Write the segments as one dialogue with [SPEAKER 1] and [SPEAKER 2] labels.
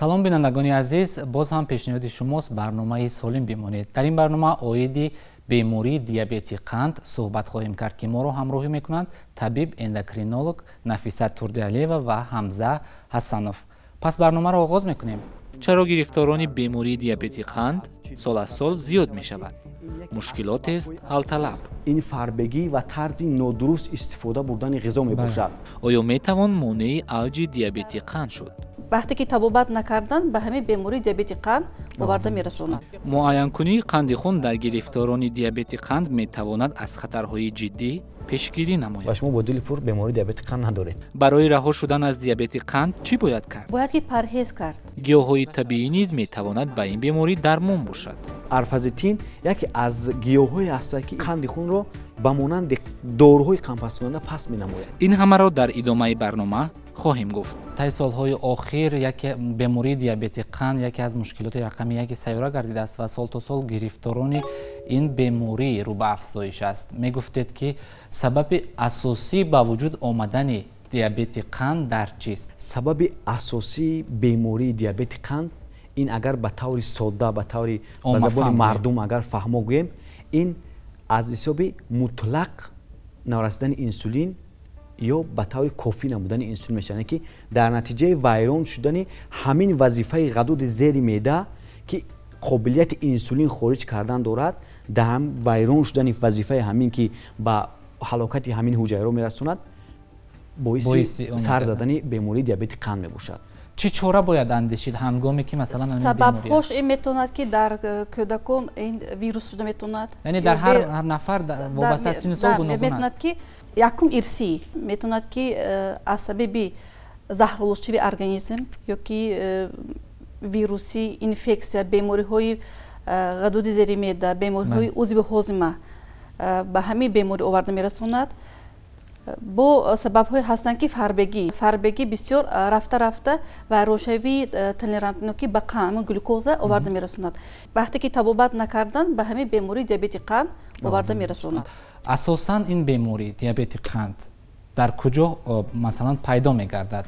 [SPEAKER 1] Салом, бинандагони азиз, боз ҳам пешниҳоди шумост барномаи «Солим бимонед». Дар ин барнома оиди бемории диабети қанд суҳбат хоҳем кард, ки моро ҳамроҳӣ мекунанд табиб эндокринолог Нафиса Турдиалиева ва Ҳамза Ҳасанов. Пас барномаро оғоз мекунем. Чаро гирифторони бемории диабети қанд сол аз сол зиёд мешавад? Мушкилотест ҳалталаб.
[SPEAKER 2] Ин фарбегӣ ва тарзи нодуруст истифода бурдани ғизо мебошад.
[SPEAKER 1] Оё метавон монеи авҷи диабети қанд шуд?
[SPEAKER 3] Вақте ки табобат накардан, ба ҳамин бемории диабети қанд оварда мерасонад.
[SPEAKER 1] Муайянкунии қанди хун дар гирифторони диабети қанд метавонад аз хатарҳои ҷиддӣ пешгирӣ намояд.
[SPEAKER 2] Ва шумо бо дили пур бемории диабети қанд надоред.
[SPEAKER 1] Барои раҳо шудан аз диабети қанд чӣ бояд кард?
[SPEAKER 3] Бояд ки парҳез кард.
[SPEAKER 1] Гиёҳҳои табиӣ низ метавонад ба ин беморӣ дармон бошад.
[SPEAKER 2] Арфазитин яке аз гиёҳҳое ҳастад, ки қанди хунро ба монанди доруҳои қандпасткунанда паст менамояд.
[SPEAKER 1] Ин ҳамаро дар идомаи барнома хоҳем гуфт. Таи солҳои охир яке бемории диабети қанд яке аз мушкилоти рақами яки сайёра гардидааст ва сол то сол гирифторони ин беморӣ рӯ ба афзоиш аст. Мегуфтед, ки сабаби асосӣ ба вуҷуд омадани диабети қанд дар чист?
[SPEAKER 2] Сабаби асосии бемории диабети қанд ин, агар ба таври содда, ба таври ба забони мардум агар фаҳмо гӯем, ин аз ҳисоби мутлақ нарасидани инсулин ё ба таври кофӣ набудани инсулин мешавад, ки дар натиҷаи вайрон шудани ҳамин вазифаи ғадуди зери меъда, ки қобилияти инсулин хориҷ кардан дорад, дар вайрон шудани вазифаи ҳамин, ки ба ҳалокати ҳамин ҳуҷайраҳо мерасонад, боиси сар задани бемории диабети қанд мебошад.
[SPEAKER 1] Чӣ чора бояд андешид, ҳангоме ки масалан
[SPEAKER 3] Сабабҳош ин метавонад, ки дар кӯдакон ин вирус шуда метавонад.
[SPEAKER 1] Яъне дар ҳар нафар вобаста аз синну сол гуногун аст.
[SPEAKER 3] Метавонад, ки якум ирсӣ метавонад, ки аз сабаби заҳролудшавии организм ё ки вирусӣ инфексия, бемориҳои ғадуди зери меъда, бемориҳои узви ҳозима ба ҳамин беморӣ оварда мерасонад. Бо сабабҳое ҳастанд, ки фарбегӣ бисёр рафта рафта вайроншавии толерантнокӣ ба қанд, глюкоза оварда мерасонад. Вақте ки табобат накардан, ба ҳамин бемории диабети қанд оварда мерасонад.
[SPEAKER 1] Асосан ин беморӣ диабети қанд дар куҷо, масалан, пайдо мегардад?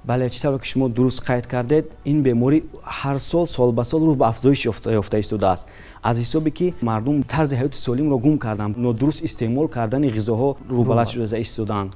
[SPEAKER 2] Бале, чӣ тавре ки шумо дуруст қайд кардед, ин беморӣ ҳар сол, сол ба сол рӯ ба афзоиш ёфта истодааст, аз ҳисобе ки мардум тарзи ҳаёти солимро гум карданд, нодуруст истеъмол кардани ғизоҳо рӯбаланд шуда истодаанд.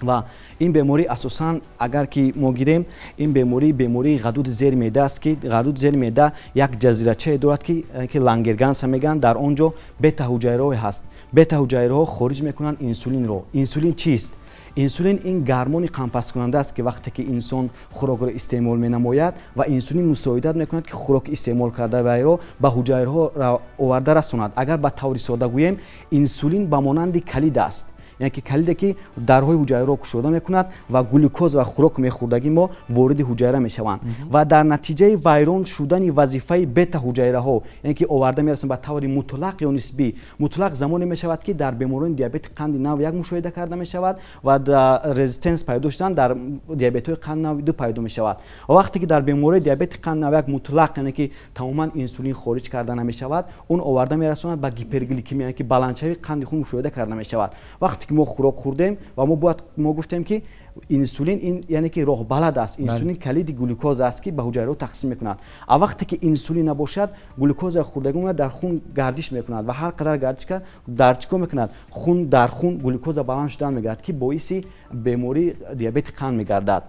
[SPEAKER 2] Ва ин беморӣ асосан, агар ки мо гирем, ин беморӣ бемории ғадуди зери меъда аст, ки ғадуди зери меъда як ҷазирачае дорад, ки Лангерганса мегӯянд. Дар он ҷо бета ҳуҷайраҳое ҳаст. Бета ҳуҷайраҳо хориҷ мекунанд инсулинро. Инсулин чист? Инсулин ин гормони қандпасткунанда аст, ки вақте ки инсон хӯрокро истеъмол менамояд ва инсулин мусоидат мекунад, ки хӯроки истеъмол карда вайро ба ҳуҷайраҳо оварда расонад. Агар ба таври сода гӯем, инсулин ба монанди калид аст, яъне ки калиде, ки дарҳои ҳуҷайраро кушода мекунад ва глюкоз ва хӯрок мехӯрдагӣ мо вориди ҳуҷайра мешаванд. Ва дар натиҷаи вайрон шудани вазифаи бета ҳуҷайраҳо, яъне ки оварда мерасонад ба таври мутлақ ё нисбӣ. Мутлақ замоне мешавад, ки дар беморони диабети қанди навъи як мушоҳида карда мешавад ва резистенс пайдо шудан дар диабетҳои қанд навъи ду пайдо мешавад. Ва вақте ки дар беморони диабети қанд навъи як мутлақ, яъне ки тамоман инсулин хориҷ карда намешавад, он оварда мерасонад ба гипергликемия, яъне ки баландшавии қанди хун мушоҳида карда мешавад. Вақте ки мо хӯрок хӯрдем ва мо бояд, мо гуфтем, ки инсулин ин яъне ки роҳбалад аст, инсулин калиди глюкоза аст, ки ба ҳуҷайраҳо тақсим мекунад. А вақте ки инсулин набошад, глюкоза хӯрдагӣ дар хун гардиш мекунад ва ҳар қадар гардиш кард, дар чӣ кор мекунад, хун дар хун глюкоза баланд шудан мегардад, ки боиси бемории диабети қанд мегардад.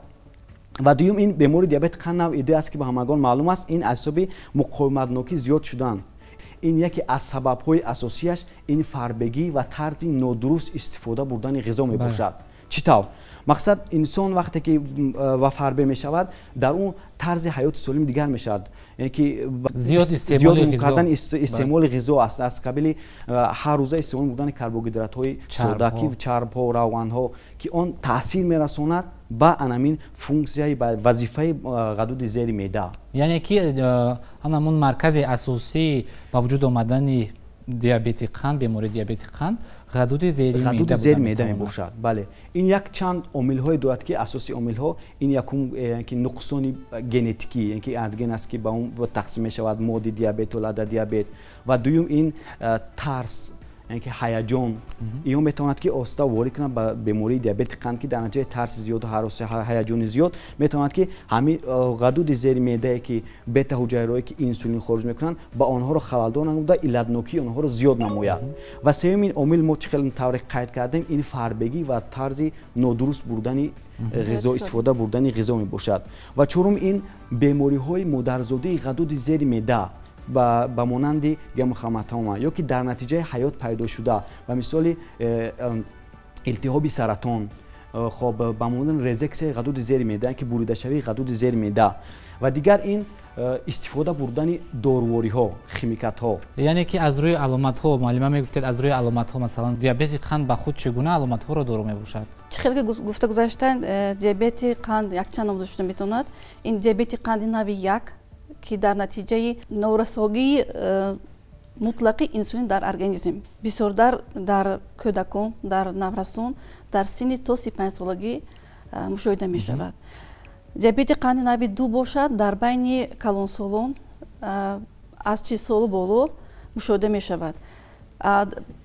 [SPEAKER 2] Ва дуюм, ин бемории диабети қанд навъи ду аст, ки ба ҳамагон маълум аст. Ин аз ҳисоби муқовиматнокӣ зиёд шудан. Ин яке аз сабабҳои асосияш ин фарбегӣ ва тарзи нодуруст истифода бурдани ғизо мебошад. Чӣ тавр? Мақсад, инсон вақте ки ва фарбе мешавад, дар он тарзи ҳаёти солим дигар мешавад, яъне ки
[SPEAKER 1] зиёд
[SPEAKER 2] кардани истеъмоли ғизо аст, аз қабили ҳар рӯза истеъмол бурдани карбогидратҳои сода, ки чарбҳо, равғанҳо, ки он таъсир мерасонад ба анамин функсияи, ба вазифаи ғадуди зери меъда.
[SPEAKER 1] Яъне ки ҳамон маркази асосии ба вуҷуд омадани диабети қанд, бемории диабети қанд ғадуди зери
[SPEAKER 2] ғадуди зери меъда мебошад. Бале, ин як чанд омилҳое дорад, ки асоси омилҳо ин якум ки нуқсони генетикӣ, яъне ки аз ген аст, ки ба он тақсим мешавад моди диабет ва лада диабет. Ва дуюм, ин тарс. Яъне ки ҳаяҷон, инҳо метавонад, ки оҳиста ворид кунад ба бемории диабети қанд, ки дар натиҷаи тарси зиёду ҳароси, ҳаяҷони зиёд метавонад, ки ҳамин ғадуди зери меъдае, ки бета ҳуҷайраҳое, ки инсулин хориҷ мекунанд, ба онҳоро халалдор намуда, иллатнокии онҳоро зиёд намояд. Ва сеюмин омил, мо чӣ хел тавре қайд кардем, ин фарбегӣ ва тарзи нодуруст бурдани ғизо, истифода бурдани ғизо мебошад. Ва чорум, ин бемориҳои модарзодии ғадуди зери меъда, ба монанди гемохроматома ё ки дар натиҷаи ҳаёт пайдо шуда, ба мисоли илтиҳоби саратон, хоб, ба монанди резексияи ғадуди зери меъда, ки буридашавии ғадуди зери меъда. Ва дигар ин истифода бурдани дорувориҳо, химикатҳо.
[SPEAKER 1] Яъне ки аз рӯи аломатҳо, муаллима, мегуфтед, аз рӯи аломатҳо, масалан, диабети қанд ба худ чӣ гуна аломатҳоро доро мебошад?
[SPEAKER 3] Чӣ хеле гуфта гузаштанд, диабети қанд якчанд намуда шуда метавонад. Ин диабети қанди нави як, ки дар натиҷаи норасогии мутлақи инсулин дар организм, бисёртар дар кӯдакон, дар наврасон дар синни то 35-солагӣ мушоҳида мешавад. Диабети қанди нави ду бошад, дар байни калонсолон аз 40 солу боло мушоҳида мешавад.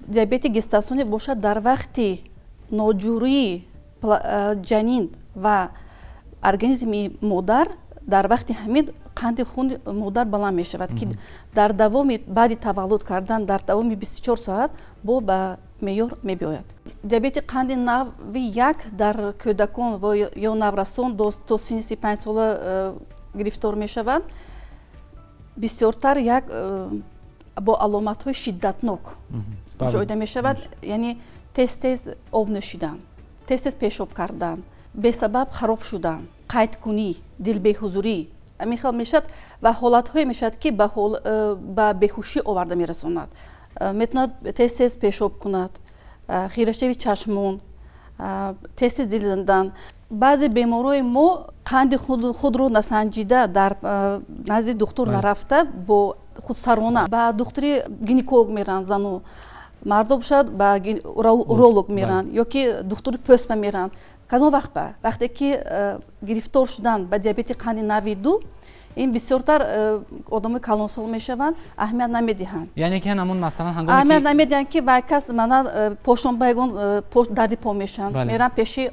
[SPEAKER 3] Диабети гестатсионӣ бошад, дар вақти ноҷурии ҷанин ва организми модар, дар вақти ҳамин қанди хуни модар баланд мешавад, ки дар давоми баъди таваллуд кардан дар давоми 24 соат бо ба меъёр мебиёяд. Диабети қанди нави як дар кӯдакон ё наврасон то синни 35 сола гирифтор мешаванд. Бисёртар як бо аломатҳои шиддатнок мушоҳида мешавад, яъне тез тез об нӯшидан, тез тез пешоб кардан, бесабаб хароб шудан, қайткунӣ, дилбеҳузурӣ, ҳамин хел мешавад ва ҳолатҳое мешавад, ки ба беҳушӣ оварда мерасонад. Метавонад тез тез пешоб кунад, хирашавии чашмон, тез тез дил задан. Баъзе беморои мо қанди худро насанҷида, дар назди духтур нарафта, бо худсарона ба духтури гинеколог мераванд зану. Мардо бошад, ба уролог мераванд ё ки духтури пӯстба мераванд. Кадом вақт? Ба вақте ки гирифтор шудан ба диабети қанди нави ду, ин бисёртар одамои калонсол мешаванд, аҳамият намедиҳанд.
[SPEAKER 1] Яъне ки ҳамон, масалан,
[SPEAKER 3] ҳангоме аҳамият намедиҳанд, ки вай кас мана пошон ба ягон дарди по мешаванд, мераванд пеши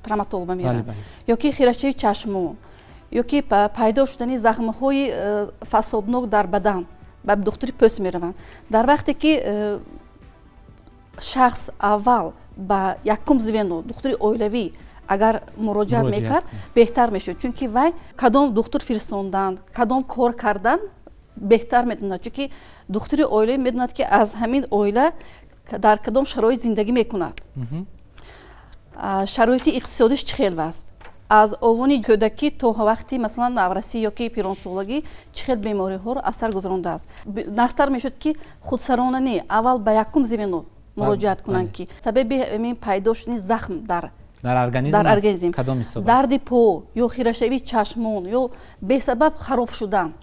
[SPEAKER 3] травматолог мераванд, ё ки хирашавии чашму, ё ки пайдо шудани захмҳои фасоднок дар бадан, ба духтури пӯст мераванд. Дар вақте ки шахс аввал ба якум звено, духтури оилавӣ, агар муроҷиат мекард, беҳтар мешуд, чунки вай кадом духтур фиристондан, кадом кор кардан беҳтар медонад, чунки духтури оилавӣ медонад, ки аз ҳамин оила дар кадом шароит зиндагӣ мекунад, шароити иқтисодиш чӣ хел аст, аз овони кӯдакӣ то вақти, масалан, наврасӣ ё ки пиронсолагӣ чӣ хел бемориҳоро аз сар гузарондааст. Нағзтар мешуд, ки худсарона не, аввал ба якум звено муроҷиат кунанд, ки сабаби ҳамин пайдо шудани захм дар
[SPEAKER 1] дар
[SPEAKER 3] организм, дарди по ё хирашавии чашмон ё бесабаб хароб шудан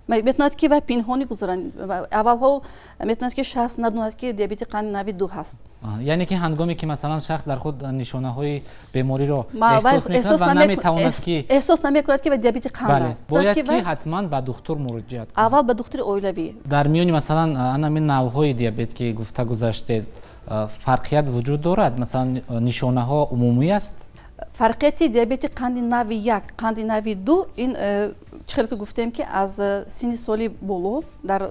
[SPEAKER 3] метавонад, ки вай пинҳонӣ гузаранд. Аввалҳо метавонад, ки шахс надонад, ки диабети қанди нави ду ҳаст.
[SPEAKER 1] Яъне ки ҳангоме ки, масалан, шахс дар худ нишонаҳои бемориро эҳсос мекунад ва наметавонад ки
[SPEAKER 3] эҳсос намекунад, ки ва диабети қанд аст.
[SPEAKER 1] Бояд ки ҳатман ба духтур муроҷиат.
[SPEAKER 3] Аввал ба духтури оилавӣ.
[SPEAKER 1] Дар миёни, масалан, анами навъҳои диабет, ки гуфта гузаштед, фарқият вуҷуд дорад? Масалан, нишонаҳо умумӣ аст?
[SPEAKER 3] Фарқияти диабети қанди нави як, қанди нави ду ин чӣ хел ки гуфтем, ки аз синни соли боло дар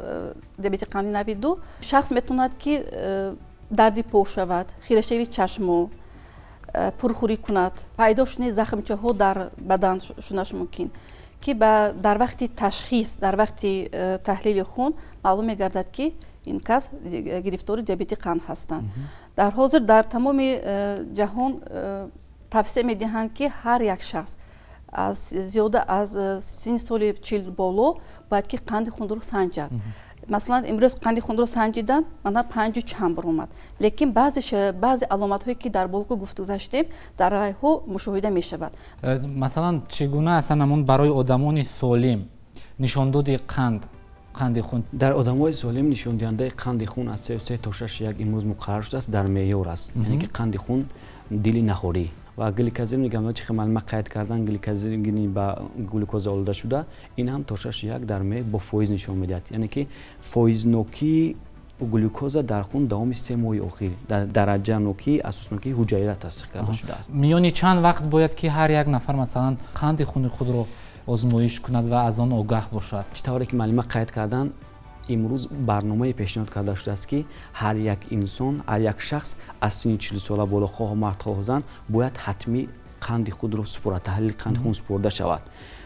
[SPEAKER 3] диабети қанди нави ду шахс метавонад, ки дарди по шавад, хирашавии чашмо, пурхӯрӣ кунад, пайдо шудани захмчаҳо дар бадан шунаш мумкин, ки дар вақти ташхис, дар вақти таҳлили хун маълум мегардад, ки ин кас гирифтори диабети қанд ҳастанд. Дар ҳозир дар тамоми ҷаҳон тавсия медиҳанд, ки ҳар як шахс аз зиёда аз синни соли 40 боло бояд ки қанди хунро санҷад. Масалан, имрӯз қанди хунро санҷидан, мана, панҷу чанд баромад, лекин баъзе аломатҳое, ки дар боло гуфта гузаштем, дар вайҳо мушоҳида мешавад.
[SPEAKER 1] Масалан, чӣ гуна ҳастанд ҳамон барои одамони солим нишондоди қанди хун?
[SPEAKER 2] Дар одамои солим нишондиҳандаи қанди хун аз 3,3 то 6,1 имрӯз муқаррар шудааст, дар меъёр аст. Яъне ки қанди хун дили нахорӣ ва гликозированный гемоглобин, чи маълума қайд кардан, гликозированный, ба глюкоза олуда шуда, ин ҳам то 6,1 дар меъёр бо фоиз нишон медиҳад, яъне ки фоизнокии Глюкоза дар хун давоми 3 моҳи охир дар дараҷанокии асоснокии ҳуҷайра тасдиқ карда шудааст.
[SPEAKER 1] Миёни чанд вақт бояд ки ҳар як нафар, масалан, қанди хуни худро озмоиш кунад ва аз он огаҳ бошад?
[SPEAKER 2] Чӣ тавре ки муаллима қайд карданд, имрӯз барномае пешниҳод карда шудааст, ки ҳар як инсон, ҳар як шахс аз синни 40 сола боло, хоҳ мард, хоҳ зан, бояд ҳатмӣ қанди худро супорад, таҳлили қанди хун супорда шавад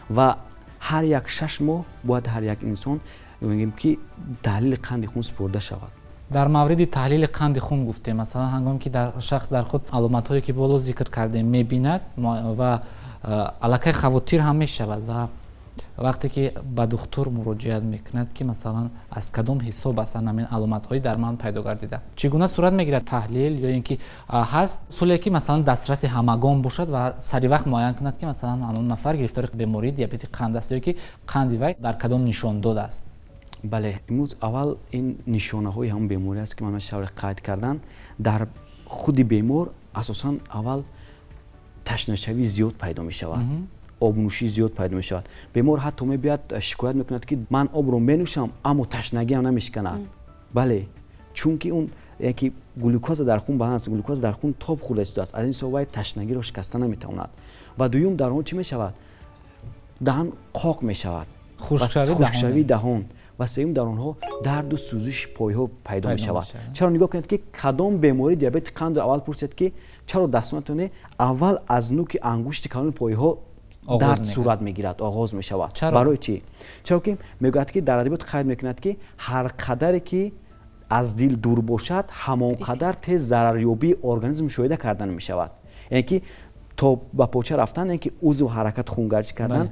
[SPEAKER 2] ва ҳар як 6 моҳ бояд ҳар як инсон, мегӯем ки, таҳлили қанди хун супорда шавад.
[SPEAKER 1] Дар мавриди таҳлили қанди хун гуфтем. Масалан, ҳангоме ки шахс дар худ аломатҳое ки боло зикр кардем мебинад ва аллакай хавотир ҳам мешавад ва вақте ки ба духтур муроҷиат мекунад, ки масалан аз кадом ҳисоб аст ҳамин аломатҳои дар ман пайдо гардида, чӣ гуна сурат мегирад таҳлил ё ин ки ҳаст усуле, ки масалан дастраси ҳамагон бошад ва сари вақт муайян кунад, ки масалан ҳамон нафар гирифтори бемории диабети қанд аст ё ки қанди вай дар кадом нишондод аст?
[SPEAKER 2] Бале, имрӯз аввал ин нишонаҳои ҳамон беморӣ аст, ки ман тавре қайд кардан, дар худи бемор асосан аввал ташнашавӣ зиёд пайдо мешавад, обнӯшӣ зиёд пайдо мешавад. Бемор ҳатто мебиёяд, шикоят мекунад, ки ман обро менӯшам, аммо ташнагиам намешиканад. Бале, чунки он яки глюкоза дар хун баланд аст, глюкоза дар хун тоб хӯрда истодааст, аз ин ҳисоб вай ташнагиро шикаста наметавонад. Ва дуюм, дар он чӣ мешавад? Даҳан қоқ мешавад, хушкшавии даҳон. Ва сеюм, дар онҳо дарду сӯзиши пойҳо пайдо мешавад. Чаро нигоҳ кунед, ки кадом бемории диабети қандро аввал пурсед, ки чаро дастонатоне, аввал аз нуки ангушти калони пойҳо дард сурат мегирад, оғоз мешавад. Барои чӣ? Чаро ки мегӯяд, ки дар адабиёт қайд мекунад, ки ҳар қадаре ки аз дил дур бошад, ҳамон қадар тез зарарёбии организм мушоҳида кардан мешавад. Яъне ки то ба поча рафтан, яъне ки узв ҳаракат, хунгардиш кардан,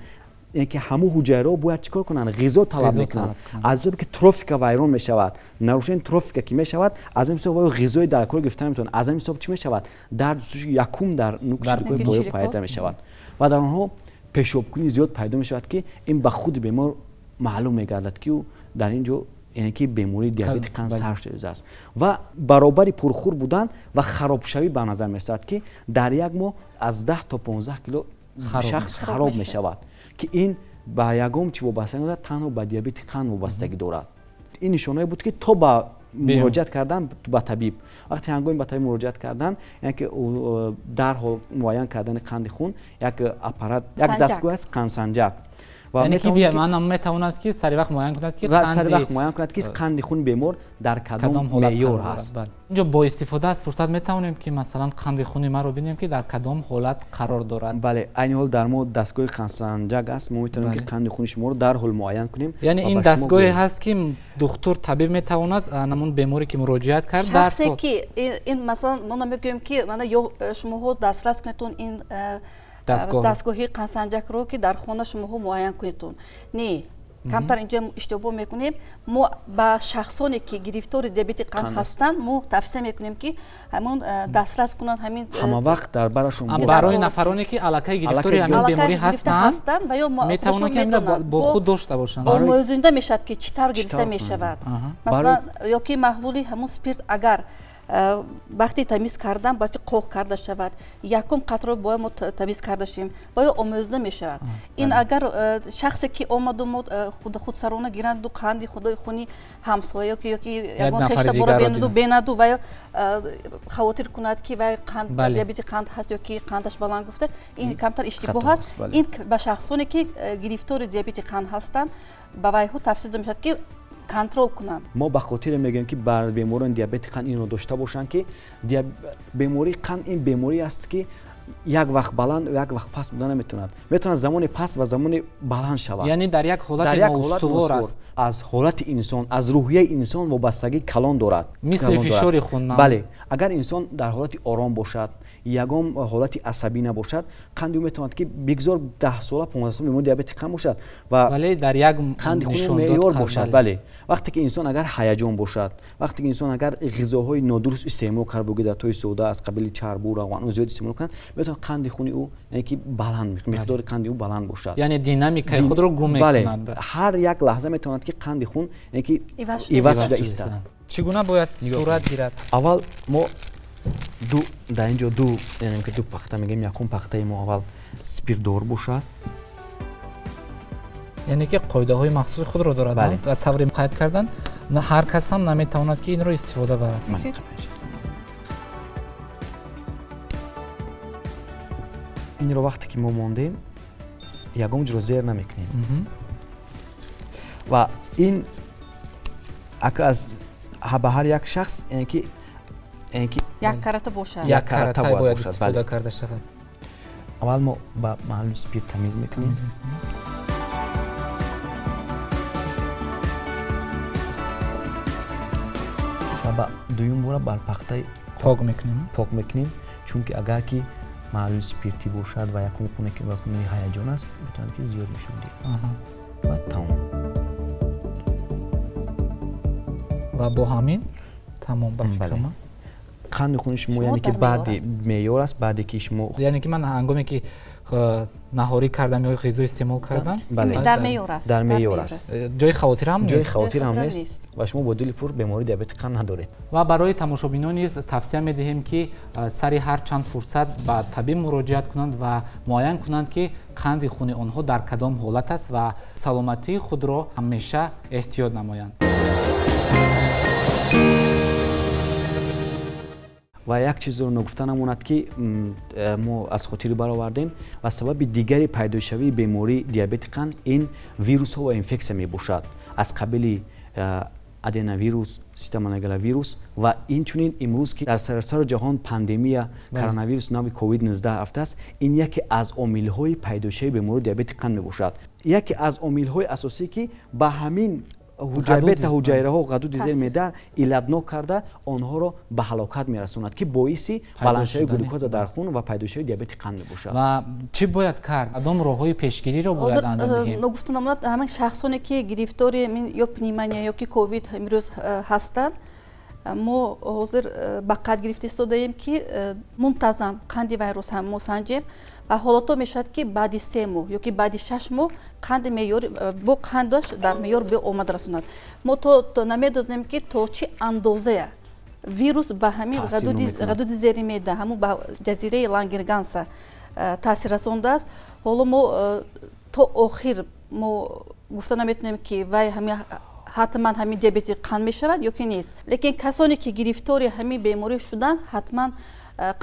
[SPEAKER 2] яъне ки ҳамун ҳуҷайраҳо бояд чӣ кор кунанд? Ғизо талаб мекунанд. Аз ҳисоби ки трофика вайрон мешавад, нарушение трофика ки мешавад, аз ин ҳисоб ғизои дар кор гирифта наметавонад. Аз ин ҳисоб чӣ мешавад? Дарду сӯзиши якум дар нуки поё пайдо мешавад ва дар онҳо пешобкунӣ зиёд пайдо мешавад, ки ин ба худи бемор маълум мегардад, ки ӯ дар ин ҷо, яъне ки бемории диабети қанд сар шудааст. Ва баробари пурхӯр будан ва харобшавӣ ба назар мерасад, ки дар як моҳ аз 10 то 15 кило шахс хароб мешавад, ки ин ба ягон чи вобастагӣ надорад, танҳо ба диабети қанд вобастагӣ дорад. Ин нишонае буд, ки то ба муроҷиат кардан ба табиб, вақте ҳангоми ба табиб муроҷиат кардан, яъне ки дарҳол муайян кардани қанди хун, як аппарат, як дастгоҳ аст, қандсанҷак.
[SPEAKER 1] Яъне ки манам метавонад ки сари вақт муайян кунад, ки
[SPEAKER 2] сари вақт муайян кунад, ки қанди хуни бемор дар кадом меъёр ҳаст.
[SPEAKER 1] Инҷо бо истифода аз фурсат метавонем, ки масалан қанди хуни маро бинем, ки дар кадом ҳолат қарор дорад?
[SPEAKER 2] Бале, айни ҳол дар мо дастгоҳи қандсанҷак аст, мо метавонем, ки қанди хуни шуморо дарҳол муайян кунем.
[SPEAKER 1] Яъне ин дастгоҳе ҳаст, ки духтур, табиб метавонад ҳамон беморе ки муроҷиат кард.
[SPEAKER 3] Шахсе ки ин, масалан, мо намегӯем, ки мана ё шумоҳо дастрас кунедтон ин дастгоҳи қандсанҷакро, ки дар хона шумоҳо муайян кунедтон. Не, камтар инҷа иштибоҳ мекунем. Мо ба шахсоне, ки гирифтори диабети қанд ҳастанд, мо тавсия мекунем, ки ҳамон дастрас кунанд ҳамин.
[SPEAKER 2] Ҳама вақт дар барашон.
[SPEAKER 1] Барои нафароне, ки аллакай гирифтори ҳамин беморӣ ҳастанд, метавонанд, ки бо худ дошта бошанд.
[SPEAKER 3] Омӯзонда мешавад, ки чӣ тавр гирифта мешавад, масалан, ё ки маҳлули ҳамон спирт агар вақти тамиз кардан бояд ки қоқ карда шавад, якум қатро бояд мо тамиз карда шавем ва ё омӯзда мешавад. Ин агар шахсе ки омаду мо худсарона гиранду қанди худои хуни ҳамсоя ёки ягон хештаборо бенаду ва ё хавотир кунад, ки вай қанд, диабети қанд ҳаст ё ки қандаш баланд гуфта, ин камтар иштибоҳ аст. Ин ба шахсоне, ки гирифтори диабети қанд ҳастанд, ба вайҳо тавсия дода мешавад, ки контрол кунанд.
[SPEAKER 2] Мо ба хотире мегӯем, ки бар беморони диабети қанд инро дошта бошанд, ки бемории қанд ин беморӣ аст, ки як вақт баланд, як вақт паст буда наметавонад, метавонад замоне паст ва замоне баланд шавад.
[SPEAKER 1] Яъне дар як ҳолати ноустувор аст.
[SPEAKER 2] Аз ҳолати инсон, аз рӯҳияи инсон вобастагии калон дорад.
[SPEAKER 1] Мисли фишори хун.
[SPEAKER 2] Бале, агар инсон дар ҳолати ором бошад, ягон ҳолати асабӣ набошад, қанди ӯ метавонад, ки бигзор 10 сола, 15 сола бемори диабети қанд бошад
[SPEAKER 1] ва вале дар як
[SPEAKER 2] қанди хуни меъёр бошад. Бале, вақте ки инсон агар ҳаяҷон бошад, вақте ки инсон агар ғизоҳои нодуруст истеъмол кард, карбогидратҳои сода аз қабили чарбу, равғану зиёд истеъмол кунад, метавонад қанди хуни ӯ, яъне ки баланд, миқдори қанди ӯ баланд бошад.
[SPEAKER 1] Яъне динамикаи худро гум мекунад.
[SPEAKER 2] Ҳар як лаҳза метавонад, ки қанди хун, яъне ки иваз шуда истад.
[SPEAKER 1] Чӣ гуна бояд сурат гирад?
[SPEAKER 2] Аввал мо ду, дар ин ҷо ду, яъне ки ду пахта мегӯем. Якум пахтаи мо аввал спиртдор бошад.
[SPEAKER 1] Яъне ки қоидаҳои махсуси худро дорад ва тавре қайд кардан. Ҳар кас ҳам наметавонад ки инро истифода барад.
[SPEAKER 2] Инро вақте ки мо мондем, ягон ҷуро зер намекунем. Ва ин ака аз ба ҳар як шахс ки
[SPEAKER 3] як карата бошад.
[SPEAKER 1] Як карата бояд истифода карда шавад.
[SPEAKER 2] Аввал мо ба маҳлули спирт тамиз мекунем. Ва ба дуюм бора бар пахтаи
[SPEAKER 1] пок мекунем.
[SPEAKER 2] Пок мекунем, чунки агар ки маҳлули спиртӣ бошад ва якум хуне ки ва хуни ҳаяҷон аст, метавонад ки зиёд нишон диҳад. Ва тамом.
[SPEAKER 1] Ва бо ҳамин тамом ба фикрам.
[SPEAKER 2] Қанди хуни шумо яъне ки баъди меъёр аст, баъде ки шумо
[SPEAKER 1] яъне ки ман ҳангоме ки наҳорӣ кардам ё ғизо истеъмол кардам,
[SPEAKER 3] дар меъёр аст.
[SPEAKER 2] Дар меъёр аст.
[SPEAKER 1] Ҷои хавотир ҳам нест.
[SPEAKER 2] Ҷои хавотир ҳам нест ва шумо бо дили пур бемории диабети қанд надоред.
[SPEAKER 1] Ва барои тамошобинон низ тавсия медиҳем ки сари ҳар чанд фурсат ба табиб муроҷиат кунанд ва муайян кунанд ки қанди хуни онҳо дар кадом ҳолат аст ва саломатии худро ҳамеша эҳтиёт намоянд.
[SPEAKER 2] Ва як чизро ногуфта намонад ки мо аз хотир баровардем ва сабаби дигари пайдошавии бемории диабети қанд ин вирусҳо ва инфексия мебошад аз қабили аденовирус, цитомегаловирус ва инчунин имрӯз ки дар саросари ҷаҳон пандемия коронавирус нави COVID-19 рафтааст, ин яке аз омилҳои пайдошавии бемории диабети қанд мебошад. Яке аз омилҳои асосӣ ки ба ҳамин бета ҳуҷайраҳо ғадуди зери меъда иллатнок карда онҳоро ба ҳалокат мерасонад ки боиси баландшавии глюкоза дар хун ва пайдошавии диабети қанд мебошад.
[SPEAKER 1] Ва чӣ бояд кард? Кадом роҳҳои пешгириро бояд анҷом диҳем?
[SPEAKER 3] Ногуфта намонад, ҳамин шахсоне ки гирифтори ё пневмония ё ки ковид имрӯз ҳастанд, мо ҳозир ба қайд гирифта истодаем ки мунтазам қанди вайро мо санҷем ва ҳолатҳо мешавад ки баъди 3 моҳ ё ки баъди 6 моҳ қанди меъёр бо қандаш дар меъёр омад расонад. Мо то намедонем ки то чӣ андозая вирус ба ҳамин ғадуди зери меъда, ҳамун ба ҷазираи Лангерганса таъсир расондааст. Ҳоло мо то охир мо гуфта наметавонем ки вай ҳамин ҳатман ҳамин диабети қанд мешавад ё ки нест. Лекин касоне ки гирифтори ҳамин беморӣ шуданд, ҳатман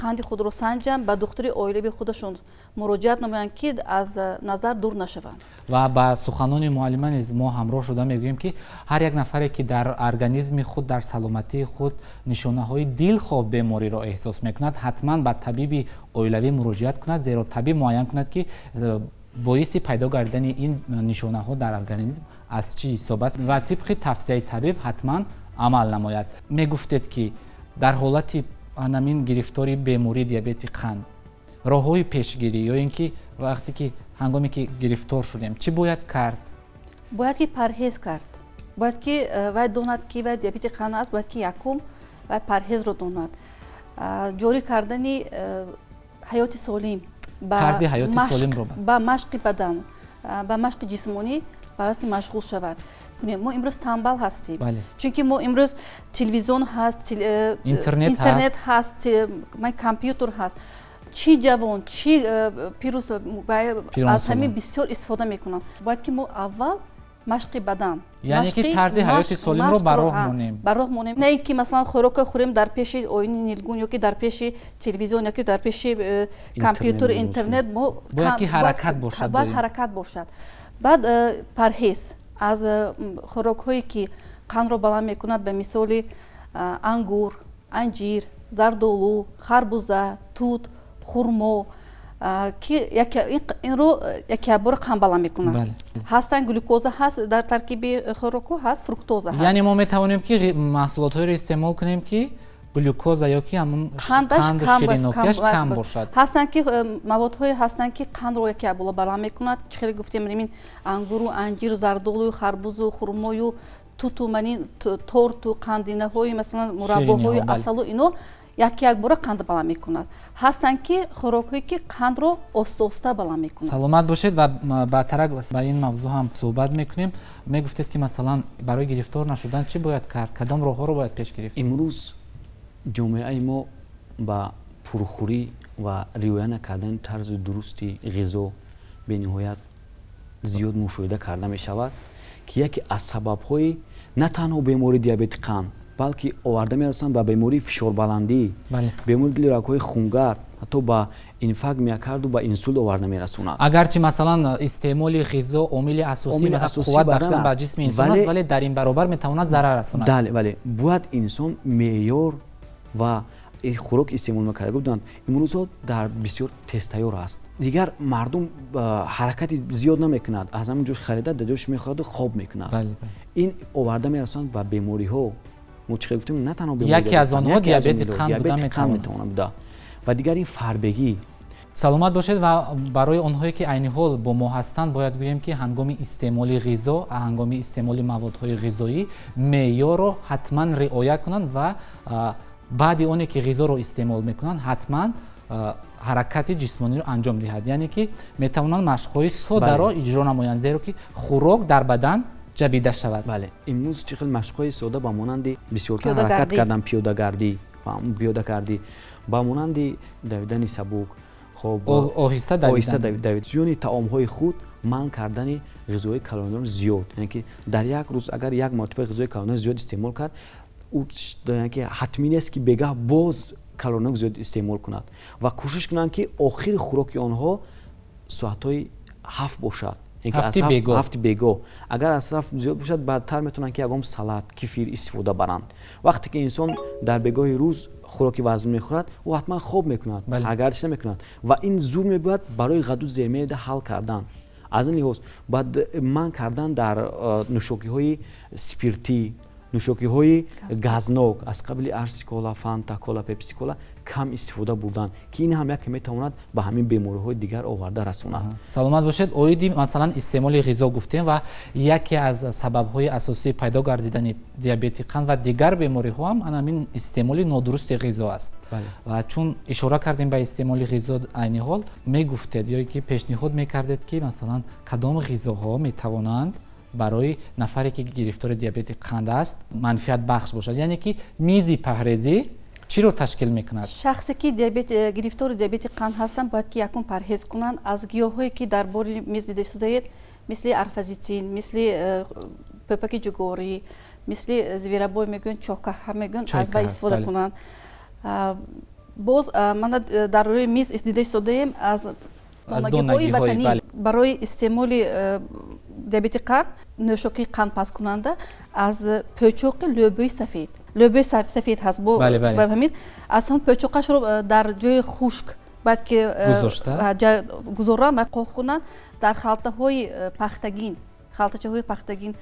[SPEAKER 3] қанди худро санҷанд, ба духтури оилавии худашон муроҷиат намоянд ки аз назар дур нашаванд.
[SPEAKER 1] Ва ба суханони муаллима низ мо ҳамроҳ шуда мегӯем ки ҳар як нафаре ки дар организми худ, дар саломатии худ нишонаҳои дилхоҳ бемориро эҳсос мекунад, ҳатман ба табиби оилавӣ муроҷиат кунад, зеро табиб муайян кунад ки боиси пайдо гардидани ин нишонаҳо дар организм аз чӣ ҳисоб аст ва тибқи тавсияи табиб ҳатман амал намояд. Мегуфтед ки дар ҳолати анамин гирифтори бемории диабети қанд роҳҳои пешгирӣ ё ин ки вақте ки ҳангоме ки гирифтор шудем чӣ бояд кард?
[SPEAKER 3] Бояд ки парҳез кард. Бояд ки вай донад ки вай диабети қанд аст, бояд ки якум вай парҳезро донад. Ҷорӣ кардани ҳаёти солим, ба машқи бадан, ба машқи ҷисмонӣ бояд ки машғул шавад. Мо имрӯз танбал ҳастем, чунки мо имрӯз телевизион ҳаст, интернет ҳаст, компютер ҳаст. Чӣ ҷавон, чӣ пирӯз аз ҳамин бисёр истифода мекунанд. Бояд ки мо аввал машқи бадан,
[SPEAKER 1] яъне ки тарзи ҳаёти солимро ба роҳ монем.
[SPEAKER 3] Ба роҳ монем. На ин ки масалан хӯрока хӯрем дар пеши оини нилгун ё ки дар пеши телевизион ё ки дар пеши компютер, интернет. Мо
[SPEAKER 1] бояд ки ҳаракат бошад.
[SPEAKER 3] Бояд ҳаракат бошад. Баъд парҳез аз хӯрокҳое ки қандро баланд мекунад, ба мисоли ангур, анҷир, зардолу, харбуза, тут, хурмо, ки инро якябора қанд баланд мекунад. Ҳастанд глюкоза ҳаст дар таркиби хӯрокҳо, ҳаст фруктоза ҳаст.
[SPEAKER 1] Яъне мо метавонем ки маҳсулотҳоеро истеъмол кунем ки глюкоза ё ки ҳамун қанду ширинокиаш кам бошад.
[SPEAKER 3] Ҳастанд ки маводҳое ҳастанд ки қандро якябора баланд мекунад. Чӣ хеле гуфтем, ин ангуру, анҷиру, зардолую, харбузу, хурмою, туту, манин торту, қандинаҳои масалан мураббоҳою асалу, ино яке якбора қанд баланд мекунад. Ҳастанд ки хӯрокҳое ки қандро оста-оста баланд мекунад.
[SPEAKER 1] Саломат бошед ва баъдтарак ба ин мавзӯъ ҳам суҳбат мекунем. Мегуфтед ки масалан барои гирифтор нашудан чӣ бояд кард? Кадом роҳҳоро бояд пеш гирифт?
[SPEAKER 2] Имрӯз ҷомеаи мо ба пурхӯрӣ ва риоя накардани тарзи дурусти ғизо бениҳоят зиёд мушоҳида карда мешавад ки яке аз сабабҳои На танҳо бемории диабети қанд, балки оварда мерасонад ба бемории фишорбаландӣ, бемории дили рагҳои хунгард, ҳатто ба инфаркт миокарду ба инсулт оварда мерасонад.
[SPEAKER 1] Агарчи, масалан, истеъмоли ғизо омили асосӣ қувват бахшидан ба ҷисми инсон аст, вале дар ин баробар метавонад зарар расонад.
[SPEAKER 2] Бале, бале, бояд инсон меъёр ва хӯрок истеъмол мекарда буданд. Имрӯзҳо дар бисёр тезтайёр аст, дигар мардум ҳаракати зиёд намекунад, аз ҳамин ҷош харида, дар ҷош мехӯраду хоб мекунад. Ин оварда мерасонад ба бемориҳо. Мо чӣ гуфтем, на танҳо
[SPEAKER 1] яке аз онҳо диабети қанд
[SPEAKER 2] метавонад буда ва дигар ин фарбегӣ.
[SPEAKER 1] Саломат бошед. Ва барои онҳое, ки айни ҳол бо мо ҳастанд, бояд гӯем, ки ҳангоми истеъмоли ғизо, ҳангоми истеъмоли маводҳои ғизоӣ меъёрро ҳатман риоя кунанд ва баъди оне ки ғизоро истеъмол мекунанд, ҳатман ҳаракати ҷисмониро анҷом диҳад, яъне ки метавонанд машқҳои содаро иҷро намоянд, зеро ки хӯрок дар бадан ҷабида шавад.
[SPEAKER 2] Бале, имрӯз чӣ хел машқҳои сода, ба монанди бисёртар ҳаракат кардан, пиёдагардӣ, ба монанди давидани сабук.
[SPEAKER 1] Хоб, оҳиста.
[SPEAKER 2] Оҳиста давид, зиёни таомҳои худ, манъ кардани ғизои калориён зиёд, яъне ки дар як рӯз агар як маротиба ғизои калориён зиёд истеъмол кард, ӯ ки ҳатмӣ нест, ки бегаҳ боз калориён зиёд истеъмол кунад, ва кӯшиш кунанд, ки охири хӯроки онҳо соатҳои 7 бошад, 7-и бегоҳ. Агар аз 7 зиёд бошад, баъдтар метавонанд, ки ягон салат, кефир истифода баранд. Вақте ки инсон дар бегоҳи рӯз хӯроки вазн мехӯрад, ӯ ҳатман хоб мекунад, гардиш намекунад, ва ин зур мебояд барои ғадуд зермеъда ҳал кардан. Аз ин лиҳоз баъд манъ кардан дар нӯшокиҳои спиртӣ, нӯшокиҳои газнок аз қабили арси кола, фанта кола, пепси кола кам истифода бурдан, ки ин ҳам яке метавонад ба ҳамин бемориҳои дигар оварда расонад.
[SPEAKER 1] Саломат бошед. Оиди, масалан, истеъмоли ғизо гуфтем ва яке аз сабабҳои асосии пайдо гардидани диабети қанд ва дигар бемориҳо ҳам ана ҳамин истеъмоли нодурусти ғизо аст. Ва чун ишора кардем ба истеъмоли ғизо, айни ҳол мегуфтед ё ки пешниҳод мекардед, ки, масалан, кадом ғизоҳо метавонанд барои нафаре, ки гирифтори диабети қанд аст, манфиатбахш бошад, яъне ки мизи паҳрезӣ чиро ташкил мекунад?
[SPEAKER 3] Шахсе, ки гирифтори диабети қанд ҳастанд, бояд ки якум парҳез кунанд аз гиёҳҳое, ки дар бори миз дида истодаед, мисли арфазитин, мисли пӯпаки ҷугорӣ, мисли зверобой мегӯянд, чокаҳа мегӯянд, аз вай истифода кунанд. Боз мана дар рӯи миз дида истодаем аз донагиҳои ватанӣ. Барои истеъмоли диабети қанд нӯшокии қандпасткунанда аз пӯчоқи лӯбиёи сафед, лӯбиёи сафед ҳаст, бо ҳамин аз ҳам пӯчоқашро дар ҷои хушк бояд ки гузоранд ва қоқ кунанд, дар халтаҳои пахтагин, халтачаҳои пахтагин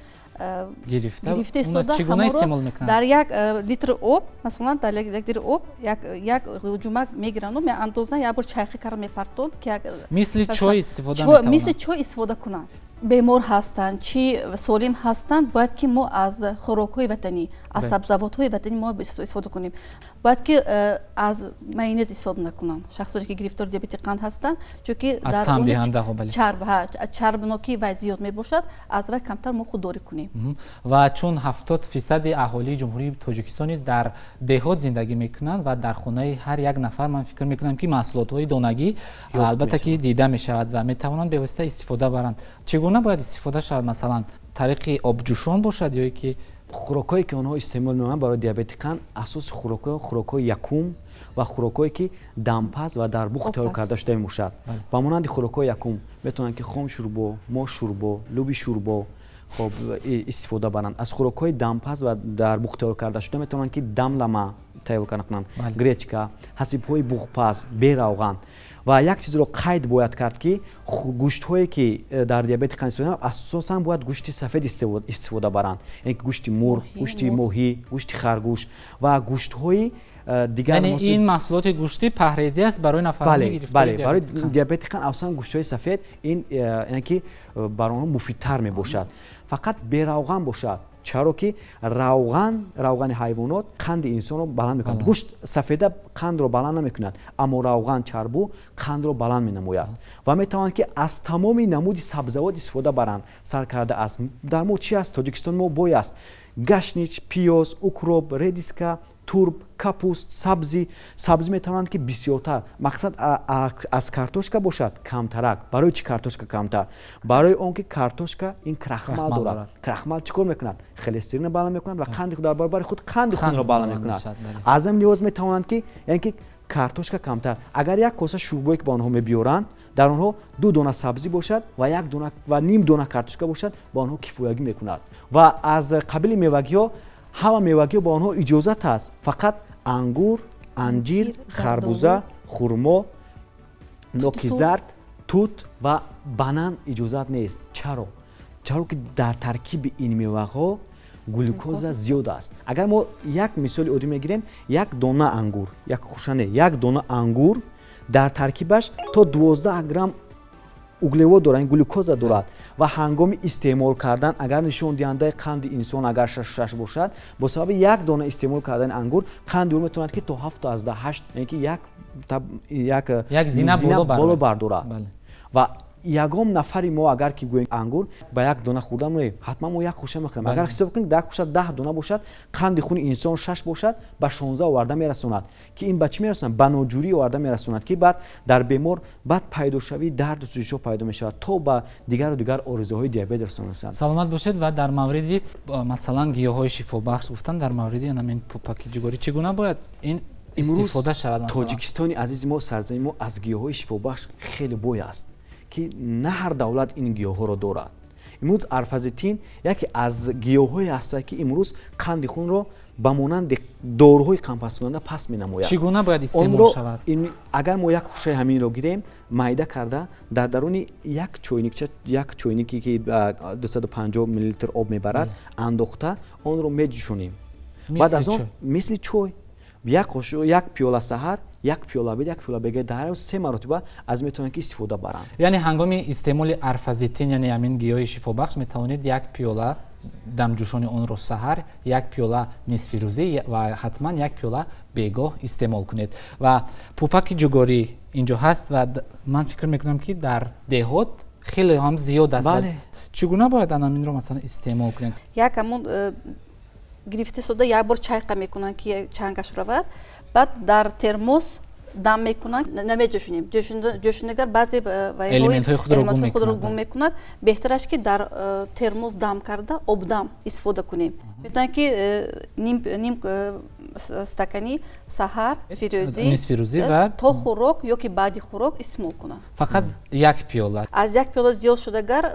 [SPEAKER 1] гирифта
[SPEAKER 3] истода, ҳамонро дар 1 литр об, масалан, дар 1 литр об як ҷумак мегиранду меандозанд, як бор чайқӣ карда мепартонд, ки
[SPEAKER 1] мисли чой истифода.
[SPEAKER 3] Мисли чой истифода кунанд. Бемор ҳастанд, чӣ солим ҳастанд, бояд ки мо аз хӯрокҳои ватанӣ, аз сабзавотҳои ватанӣ мо истифода кунем. Бояд ки аз майонез истифода накунанд шахсоне, ки гирифтори диабети қанд ҳастанд, чунки
[SPEAKER 1] дар
[SPEAKER 3] чарбнокии вай зиёд мебошад. Аз вай камтар мо худдорӣ кунем.
[SPEAKER 1] Ва чун 70% аҳолии Ҷумҳурии Тоҷикистон низ дар деҳот зиндагӣ мекунанд ва дар хонаи ҳар як нафар, ман фикр мекунам, ки маҳсулотҳои донагӣ албатта ки дида мешавад ва метавонанд бевосита истифода баранд. Чӣ гуна бояд истифода шавад? Масалан, тариқи обҷӯшон бошад ё ки?
[SPEAKER 2] Хӯрокҳое, ки онҳо истеъмол мекунанд барои диабети қанд, асоси хӯрокҳо хӯрокҳои якум ва хӯрокҳое, ки дампаз ва дар буғ тайёр карда шуда мебошад. Ба монанди хӯрокҳои якум метавонанд, ки хом шӯрбо, мош шӯрбо, луби шӯрбо, хоб, истифода баранд. Аз хӯрокҳои дампаз ва дар буғ тайёр карда шуда метавонанд, ки дамлама тайёр кунанд, гречка, ҳасибҳои буғпаз беравған. Ва як чизро қайд бояд кард, ки гӯштҳое, ки дар диабети қанд истифода, асосан бояд гӯшти сафед истифода баранд, яъне ки гӯшти мурғ, гӯшти моҳӣ, гӯшти харгӯш ва гӯштҳои
[SPEAKER 1] дигар. Ин маҳсулоти гӯштӣ паҳрезӣ аст барои нафарони?
[SPEAKER 2] Бале, барои диабети қанд асосан гӯштҳои сафед, ин яъне ки бар онҳо муфидтар мебошад. Фақат беравған бошад, чаро ки равған, равғани ҳайвонот қанди инсонро баланд мекунад. Гӯшт сафеда қандро баланд намекунад, аммо равған, чарбу қандро баланд менамояд. Ва метавонанд, ки аз тамоми намуди сабзавот истифода баранд, сар карда аз дар мо чи аст, Тоҷикистон мо бой аст: гашнич, пиёз, укроп, редиска. Турб, капуст, сабзӣ. Сабзӣ метавонанд, ки бисёртар, мақсад, аз картошка бошад камтарак. Барои чӣ картошка камтар? Барои он ки картошка ин крахмал дорад. Крахмал чӣ кор мекунад? Холестеринро баланд мекунад ва қанди дар баробари худ қанди хунро баланд мекунад. Аз ин лиҳоз метавонанд, ки яъне ки картошка камтар. Агар як коса шӯрбое, ки ба онҳо мебиёранд, дар онҳо 2 дона сабзӣ бошад ва як дона ва ним дона картошка бошад, ба онҳо кифоягӣ мекунад. Ва аз қабили мевагиҳо, ҳама мевагиҳо ба онҳо иҷозат аст, фақат ангур, анҷир, харбуза, хурмо, ноки зард, тут ва банан иҷозат нест. Чаро? Чаро ки дар таркиби ин меваҳо глюкоза зиёд аст. Агар мо як мисоли оддӣ мегирем, як дона ангур, як хуша не, як дона ангур дар таркибаш то 12 грамм углевод дорад, глюкоза дорад. Ва ҳангоми истеъмол кардан, агар нишондиҳандаи қанди инсон агар 6,6 бошад, бо сабаби як дона истеъмол кардани ангур қанди ӯ метавонад, ки то 7,8, яъне ки як
[SPEAKER 1] зина
[SPEAKER 2] боло бардорад. Ва ягон нафари мо, агар ки гӯем, ангур ба як дона хӯрдан не, ҳатман мо як хуша мехӯрем. Агар ҳисоб кунем, дар як хуша 10 дона бошад, қанди хуни инсон 6 бошад, ба 16 оварда мерасонад, ки ин ба чӣ мерасонад? Ба ноҷурӣ оварда мерасонад, ки баъд дар бемор баъд пайдошавии дарду сӯзишҳо пайдо мешавад, то ба дигару дигар оризаҳои диабет расонад.
[SPEAKER 1] Саломат бошед. Ва дар мавриди, масалан, гиёҳҳои шифобахш гуфтан, дар мавриди ҳамин пупаки ҷугорӣ чӣ гуна бояд ин истифода шавад?
[SPEAKER 2] Тоҷикистони азизи мо, сарзамини мо аз гиёҳҳои шифобахш хеле бой аст, ки на ҳар давлат ин гиёҳҳоро дорад. Имрӯз арфазитин яке аз гиёҳҳое ҳастад, ки имрӯз қанди хунро ба монанди доруҳои қандпасткунанда паст менамояд.
[SPEAKER 1] Чӣ гуна бояд истеъмол шавад?
[SPEAKER 2] Агар мо як хушаи ҳаминро гирем, майда карда, дар даруни як чойникча, як чойнике ки 250 миллилитр об мебарад, андохта, онро меҷӯшонем. Баъд аз он мисли чой як қошуқ, як пиёла саҳар, як пиёла обед, як пиёла бега, дар ҳар рӯз се маротиба аз метавонанд, ки истифода баранд.
[SPEAKER 1] Яъне ҳангоми истеъмоли арфазитин, яъне ҳамин гиёҳи шифобахш, метавонед як пиёла дамҷӯшони онро саҳар, як пиёла нисфирӯзӣ ва ҳатман як пиёла бегоҳ истеъмол кунед. Ва пупаки ҷугорӣ инҷо ҳаст ва ман фикр мекунам, ки дар деҳот хеле ҳам зиёд аст. Чӣ гуна бояд анаминро, масалан, истеъмол кунем?
[SPEAKER 3] Як ҳамун гирифта сода, як бор чайқа мекунанд, ки чангаш равад, баъд дар термос дам мекунанд, намеҷӯшонем. Ҷӯшонагар баъзе
[SPEAKER 1] элементҳои
[SPEAKER 3] худро гум мекунад. Беҳтараш, ки дар термос дам карда, обдам истифода кунем. Метавонанд, ки ним стакани саҳар,
[SPEAKER 1] нисфирӯзӣ ва
[SPEAKER 3] то хӯрок ё ки баъди хӯрок истеъмол кунанд.
[SPEAKER 1] Фақат як пиёла?
[SPEAKER 3] Аз як пиёла зиёд шудагар,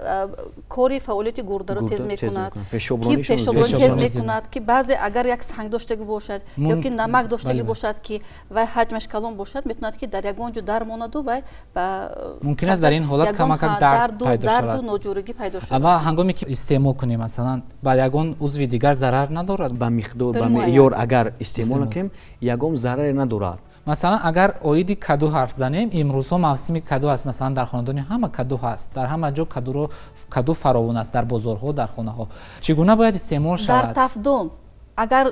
[SPEAKER 3] кори фаъолияти гурдаро тез мекунад, ки пешобронӣ тез мекунад, ки баъзе агар як санг доштагӣ бошад ё ки намак доштагӣ бошад, ки вай ҳаҷмаш калон бошад, метавонад, ки дар ягон ҷо дармонаду вай
[SPEAKER 1] ба Мумкин аст дар ин ҳолат камакак дард пайдо шавад.
[SPEAKER 3] Дарду ноҷӯрагӣ пайдо шавад.
[SPEAKER 1] Ва ҳангоме ки истеъмол кунем, масалан, ба ягон узви дигар зарар надорад?
[SPEAKER 2] Ба миқдор, ба меъёр агар истеъмол накунем, ягон зараре надорад.
[SPEAKER 1] Масалан, агар оиди каду ҳарф занем, имрӯзҳо мавсими каду аст. Масалан, дар хонадони ҳама каду ҳаст, дар ҳама ҷо кадуро, каду фаровон аст, дар бозорҳо, дар хонаҳо. Чӣ гуна бояд истеъмол шавад?
[SPEAKER 3] Дар тафдон агар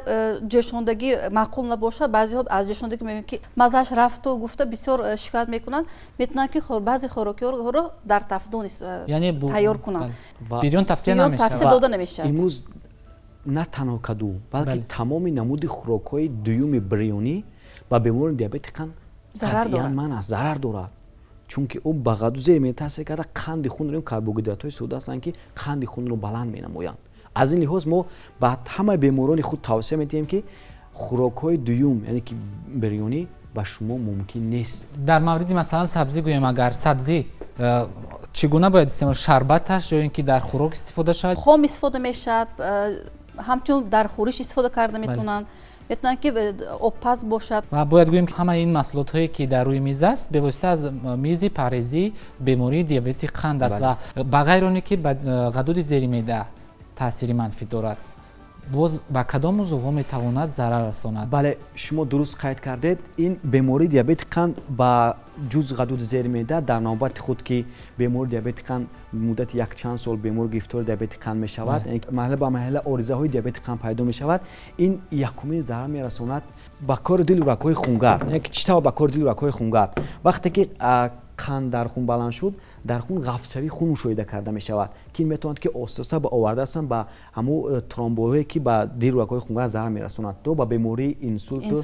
[SPEAKER 3] ҷӯшондагӣ маъқул набошад, баъзеҳо аз ҷӯшондагӣ мегӯянд, ки маззааш рафту гуфта бисёр шикоят мекунанд, метавонанд, ки баъзе хӯрокиҳоро дар тафдон тайёр кунанд.
[SPEAKER 1] Бирён тавсия намешавад?
[SPEAKER 3] Тавсия дода намешавад.
[SPEAKER 2] Имрӯз на танҳо каду, балки тамоми намуди хӯрокҳои дуюми бирёнӣ ба беморони диабети қанд қатъиян манъ аст, зарар дорад, чунки ӯ ба ғадуд зери меъда таъсир карда, қанди хунро, карбогидратҳои сода ҳастанд, ки қанди хунро баланд менамоянд. Аз ин лиҳоз мо ба ҳамаи беморони худ тавсия медиҳем, ки хӯрокҳои дуюм, яъне ки бирёнӣ, ба шумо мумкин нест.
[SPEAKER 1] Дар мавриди, масалан, сабзӣ гӯем, агар сабзӣ чӣ гуна бояд истеъмол, шарбаташ ё ин ки дар хӯрок истифода шавад?
[SPEAKER 3] Хом истифода мешавад, ҳамчун дар хӯриш истифода карда метавонанд, метавонанд, ки обпаз бошад.
[SPEAKER 1] Ва бояд гӯем, ки ҳамаи ин маҳсулотҳое, ки дар рӯи миз аст, бевосита аз мизи парҳезӣ бемории диабети қанд аст. Ва ба ғайр оне ки ба ғадуди зери меъда таъсири манфӣ дорад, боз ба кадом узвҳо метавонад зарар расонад?
[SPEAKER 2] Бале, шумо дуруст қайд кардед. Ин бемории диабети қанд ба ҷуз ғадуди зери меъда, дар навбати худ ки бемори диабети қанд муддати якчанд сол бемор гирифтори диабети қанд мешавад, марҳала ба марҳала оризаҳои диабети қанд пайдо мешавад. Ин якумин зарар мерасонад ба кори дилу рагҳои хунгард. Яъне ки чӣ тавр ба кори дилу рагҳои хунгард? Вақте ки қанд дар хун баланд шуд, Дар хун ғафзшавии хун мушоҳида карда мешавад, ки ин метавонад ки оҳиста ба оварда расонад ба ҳамун тромбоҳое, ки ба дилу рагҳои хунгард зарар мерасонад, то ба бемории инсулту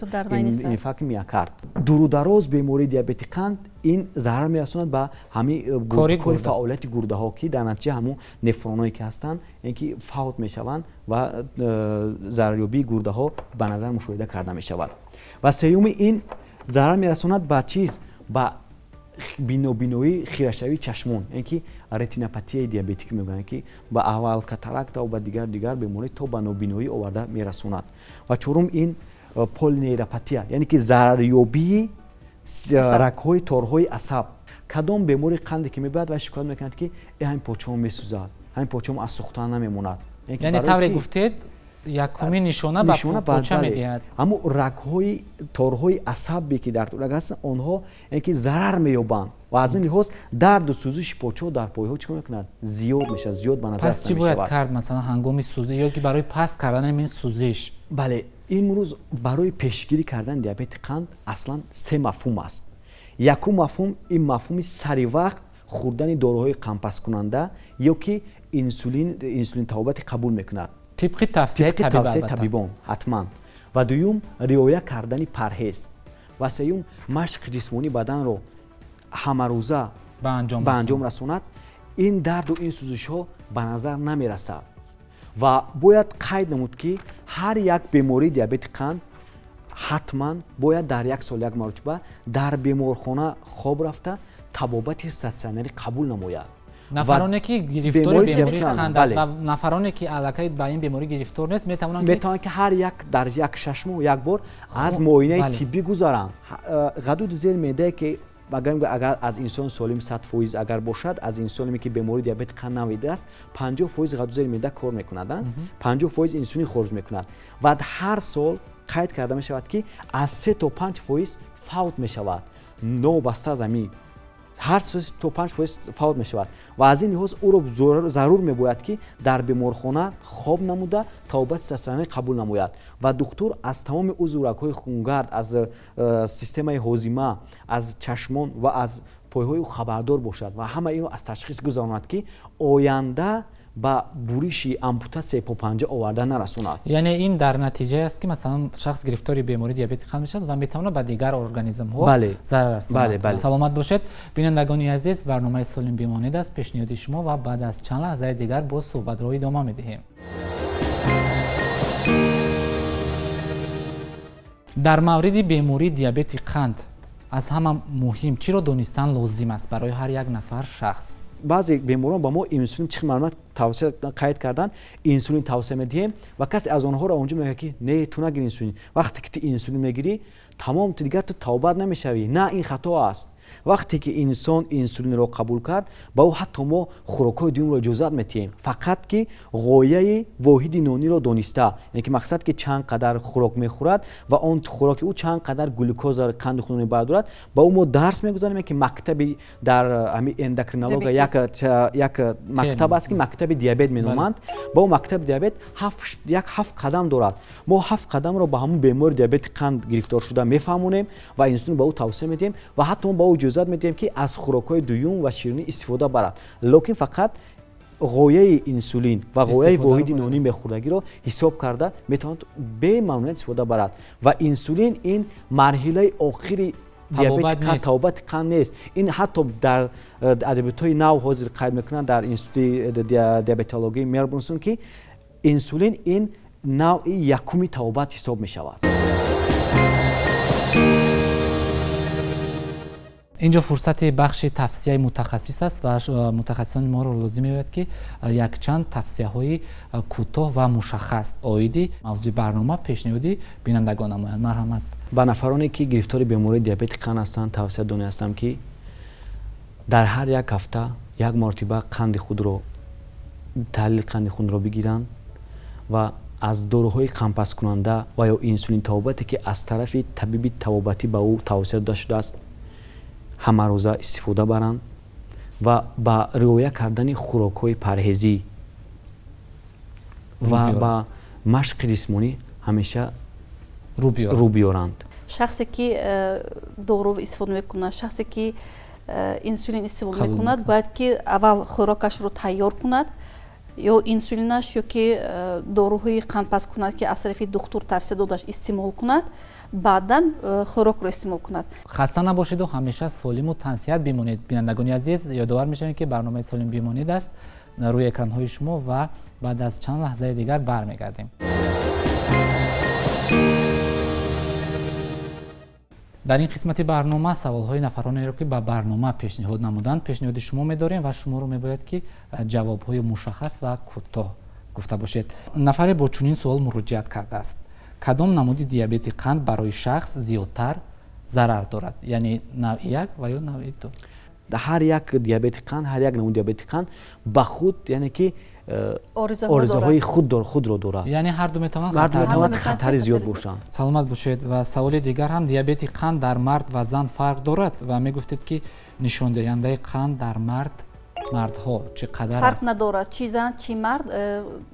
[SPEAKER 2] инфаркти миокард. Дуру дароз бемории диабети қанд ин зарар мерасонад ба ҳамин кори фаъолияти гурдаҳо, ки дар натиҷа ҳамун нефронҳое, ки ҳастанд, ин ки фавт мешаванд ва зарарёбии гурдаҳо ба назар мушоҳида карда мешавад. Ва сеюми, ин зарар мерасонад ба чиз, ба бинобиноӣ, хирашавии чашмон, яъне ки ретинопатияи диабетик мегӯянд, ки ба аввал катаракта ва ба дигар дигар беморӣ то ба нобиноӣ оварда мерасонад. Ва чорум, ин полинейропатия, яъне ки зарарёбии рагҳои торҳои асаб. Кадом бемори қанде ки мебояд, вай шикоят мекунад, ки э, ҳамин почаам месӯзад, ҳамин почаам аз сӯхтан намемонад.
[SPEAKER 1] Яъне тавре гуфтед, якумин нишона ба поча медиҳад.
[SPEAKER 2] Ҳамун рагҳои торҳои асабе, ки дар раг ҳастанд, онҳо яъне ки зарар меёбанд ва аз ин лиҳоз дарду сӯзиши почаҳо дар пойҳо чӣ кор мекунад? Зиёд мешавад, зиёд ба назар.
[SPEAKER 1] Пас чӣ бояд кард, масалан, ҳангоми сӯзиш ё ки барои паст кардани ин сӯзиш?
[SPEAKER 2] Бале, имрӯз барои пешгирӣ кардани диабети қанд аслан се мафҳум аст. Якум мафҳум ин мафҳуми сари вақт хӯрдани доруҳои қандпасткунанда ё ки инсулин, инсулин табобати қабул мекунад.
[SPEAKER 1] Тибқи тавсияи
[SPEAKER 2] табибон ҳатман. Ва дуюм, риоя кардани парҳез. Ва сеюм, машқи ҷисмонии баданро ҳамарӯза ба анҷом расонад, ин дарду ин сӯзишҳо ба назар намерасад. Ва бояд қайд намуд, ки ҳар як бемории диабети қанд ҳатман бояд дар як сол як маротиба дар беморхона хоб рафта, табобати статсионарӣ қабул намояд.
[SPEAKER 1] Нафароне, ки гирифтори бемории қанд аст, ва нафароне, ки аллакай ба ин беморӣ гирифтор нест, метавонанд?
[SPEAKER 2] Метавонанд, ки ҳар як дар як 6 моҳ як бор аз муоинаи тиббӣ гузаранд. Ғадуди зери меъдае, ки агар аз инсони солим 100% агар бошад, аз инсоне, ки бемории диабети қанд надидааст, 50% ғадуди зери меъда кор мекунад, 50% инсулин хориҷ мекунад. Ва ҳар сол қайд карда мешавад, ки аз 3 то 5% фавт мешавад. Новобаста аз ҳамин, ҳар 3 то 5% фавт мешавад ва аз ин лиҳоз ӯро зарур мебояд, ки дар беморхона хоб намуда, табобати статсионарӣ қабул намояд ва духтур аз тамоми узву рагҳои хунгард, аз системаи ҳозима, аз чашмон ва аз пойҳои ӯ хабардор бошад ва ҳама инро аз ташхис гузаронад, ки оянда ба буриши, ампутатсияи попанҷа оварда нарасонад.
[SPEAKER 1] Яъне ин дар натиҷае аст, ки масалан шахс гирифтори бемории диабети қанд мешавад ва метавонад ба дигар организмҳо зарар расонад. Саломат бошед, бинандагони азиз. Барномаи «Солим бимонед» аст пешниҳоди шумо ва баъд аз чанд лаҳзаи дигар боз суҳбатро идома медиҳем. Дар мавриди бемории диабети қанд аз ҳама муҳим чиро донистан лозим аст барои ҳар як нафар шахс?
[SPEAKER 2] Баъзе беморон ба мо инсулин чӣ маълумот тавсия қайд кардан, инсулин тавсия медиҳем ва касе аз онҳоро онҷо мегӯяд, ки не, ту нагир инсулин, вақте ки ту инсулин мегирӣ, тамом, ту дигар ту табобат намешавӣ. На, ин хато аст. Вақте ки инсон инсулинро қабул кард, ба ӯ ҳатто мо хӯрокҳои дуюмро иҷозат метиҳем, фақат ки ғояи воҳиди нониро дониста, яъне ки мақсад, ки чанд қадар хӯрок мехӯрад ва он хӯроки ӯ чанд қадар глюкоза, қанди хунро бардорад. Ба ӯ мо дарс мегузаронем, ки мактаби дар ҳами эндокринология як мактаб аст, ки мактаби диабет меноманд. Ба ӯ мактаби диабет як ҳафт қадам дорад. Мо ҳафт қадамро ба ҳамун бемори диабети қанд гирифтор шуда мефаҳмонем ва инсулин ба ӯ тавсия медиҳем ва ҳатто мо ба ӯ иҷозат медиҳем, ки аз хӯрокҳои дуюм ва ширинӣ истифода барад, лекин фақат ғояи инсулин ва ғояи воҳиди нони мехӯрдагиро ҳисоб карда метавонад бемамнуният истифода барад. Ва инсулин ин марҳилаи охири диабети, табобати қанд нест. Ин ҳатто дар адабиётҳои нав ҳозир қайд мекунанд дар институти диабетологии Мелбурнсон, ки инсулин ин навъи якуми табобат ҳисоб мешавад.
[SPEAKER 1] Инҷо фурсати бахши тавсияи мутахассис аст ва мутахассисони моро лозим меояд, ки якчанд тавсияҳои кӯтоҳ ва мушаххас оиди мавзӯи барнома пешниҳоди бинандагон намоянд. Марҳамат.
[SPEAKER 2] Ба нафароне, ки гирифтори бемории диабети қанд ҳастанд, тавсия донистам, ки дар ҳар як ҳафта як маротиба қанди худро, таҳлили қанди хунро бигиранд ва аз доруҳои қандпасткунанда ва ё инсулин табобате, ки аз тарафи табиби табобатӣ ба ӯ тавсия дода шудааст, ҳамарӯза истифода баранд ва ба риоя кардани хӯрокҳои парҳезӣ ва ба машқи ҷисмонӣ ҳамеша рӯ биёранд.
[SPEAKER 3] Шахсе, ки дору истифода мекунад, шахсе, ки инсулин истеъмол мекунад, бояд ки аввал хӯрокашро тайёр кунад, ё инсулинаш, ё ки доруҳои қандпаст кунад, ки аз тарафи духтур тавсия додаш истеъмол кунад, баъдан хӯрокро истеъмол кунад.
[SPEAKER 1] Хаста набошеду ҳамеша солиму тансиҳат бимонед. Бинандагони азиз, ёдовар мешавем, ки барномаи солим бимонед аст рӯи экранҳои шумо ва баъд аз чанд лаҳзаи дигар бармегардем. Дар ин қисмати барнома саволҳои нафаронеро, ки ба барнома пешниҳод намуданд, пешниҳоди шумо медорем ва шуморо мебояд, ки ҷавобҳои мушаххас ва кӯтоҳ гуфта бошед. Нафаре бо чунин суол муроҷиат кардааст: кадом намуди диабети қанд барои шахс зиёдтар зарар дорад, яъне навъи як ва ё навъи ду?
[SPEAKER 2] Ҳар як диабети қанд, ҳар як намуди диабети қанд ба худ, яъне ки оризаҳои худро дорад.
[SPEAKER 1] Яъне ҳар ду метавонанд
[SPEAKER 2] хатари зиёд бошанд.
[SPEAKER 1] Саломат бошед. Ва саволи дигар ҳам: диабети қанд дар мард ва зан фарқ дорад? Ва мегуфтед, ки нишондиҳандаи қанд дар мардҳо чӣ қадар аст?
[SPEAKER 3] Фарқ надорад, чи зан, чи мард.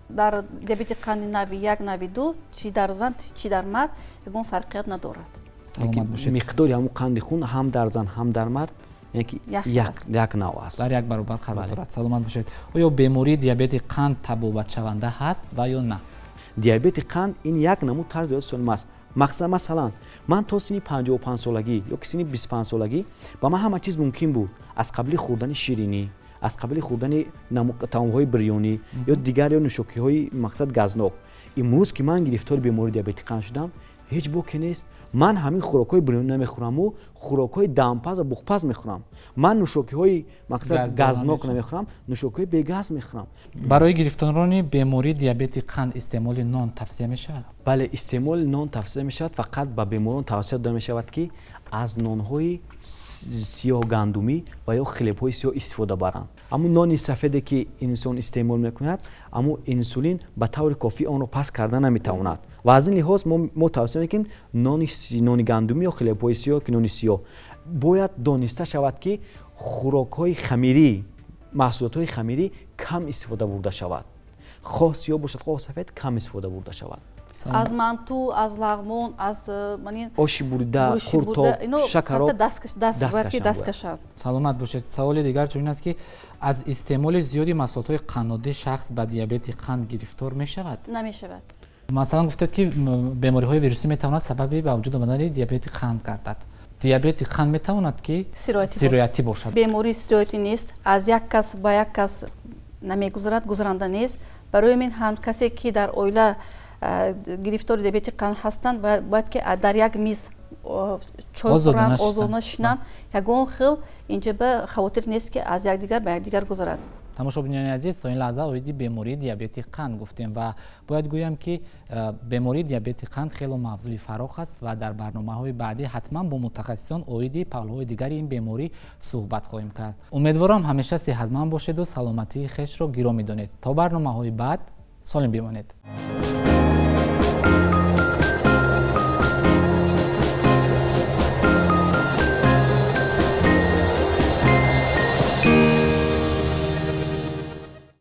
[SPEAKER 3] Дар диабети қанди нави як, нави ду, чи дар зан, чи дар мард ягон фарқият надорад.
[SPEAKER 1] Саломат бошед.
[SPEAKER 2] Миқдори ҳамун қанди хун ҳам дар зан, ҳам дар мард як нав аст,
[SPEAKER 1] дар як баробар қарор дорад. Саломат бошед. Оё бемории диабети қанд табобатшаванда ҳаст ва ё на?
[SPEAKER 2] Диабети қанд ин як намуд тарзи ҳаёти солим аст. Мақсад, масалан, ман то синни 55 солагӣ ё ки синни 25 солагӣ ба ман ҳама чиз мумкин буд, аз қабили хӯрдани ширинӣ, аз қабили хӯрдани таомҳои бирёнӣ ё дигар ё нӯшокиҳои мақсад газнок. Имрӯз ки ман гирифтори бемории диабети қанд шудам, ҳеҷ боке нест. Ман ҳамин хӯрокҳои бирёнӣ намехӯраму хӯрокҳои дампаз ва буғпаз мехӯрам. Ман нӯшокиҳои мақсад газнок намехӯрам, нӯшокиҳои бегаз мехӯрам.
[SPEAKER 1] Барои гирифторони бемории диабети қанд истеъмоли нон тавсия мешавад?
[SPEAKER 2] Бале, истеъмоли нон тавсия мешавад. Фақат ба беморон тавсия дода мешавад, ки аз нонҳои сиёҳгандумӣ ва ё хлебҳои сиёҳ истифода баранд. Аммо нони сафеде ки инсон истеъмол мекунад, аммо инсулин ба таври кофӣ онро паст карда наметавонад ва аз ин лиҳоз мо тавсия мекунем нони гандумӣ ё хлебҳои сиёҳ, ки нони сиёҳ. Бояд дониста шавад, ки хӯрокҳои хамирӣ, маҳсулотҳои хамирӣ кам истифода бурда шавад, хоҳ сиёҳ бошад, хоҳ сафед, кам истифода бурда шавад.
[SPEAKER 3] Аз манту, аз лағмон, аз
[SPEAKER 2] оши бурида, қуртоб, шакароб
[SPEAKER 3] даст кашанд.
[SPEAKER 1] Саломат бошед. Саволи дигар чунин аст, ки аз истеъмоли зиёди маҳсулотҳои қаннодӣ шахс ба диабети қанд гирифтор мешавад?
[SPEAKER 3] Намешавад.
[SPEAKER 1] Масалан, гуфтед, ки бемориҳои вирусӣ метавонад сабаби ба вуҷуд омадани диабети қанд гардад. Диабети қанд метавонад ки сироятӣ бошад?
[SPEAKER 3] Бемории сироятӣ нест, аз як кас ба як кас намегузарад, гузаранда нест. Барои мин ҳам касе ки дар оила гирифтори диабети қанд ҳастанд, бояд ки дар як миз чой хӯранд, озодона шинанд. Ягон хел инҷа ба хавотир нест, ки аз якдигар ба якдигар гузарад.
[SPEAKER 1] Тамошобинони азиз, то ин лаҳза оиди бемории диабети қанд гуфтем ва бояд гӯям, ки бемории диабети қанд хело мавзӯи фарох аст ва дар барномаҳои баъдӣ ҳатман бо мутахассисон оиди паҳлӯҳои дигари ин беморӣ суҳбат хоҳем кард. Умедворам, ҳамеша сиҳатманд бошеду саломатии хешро гиромӣ донед. То барномаҳои баъд солим бимонед.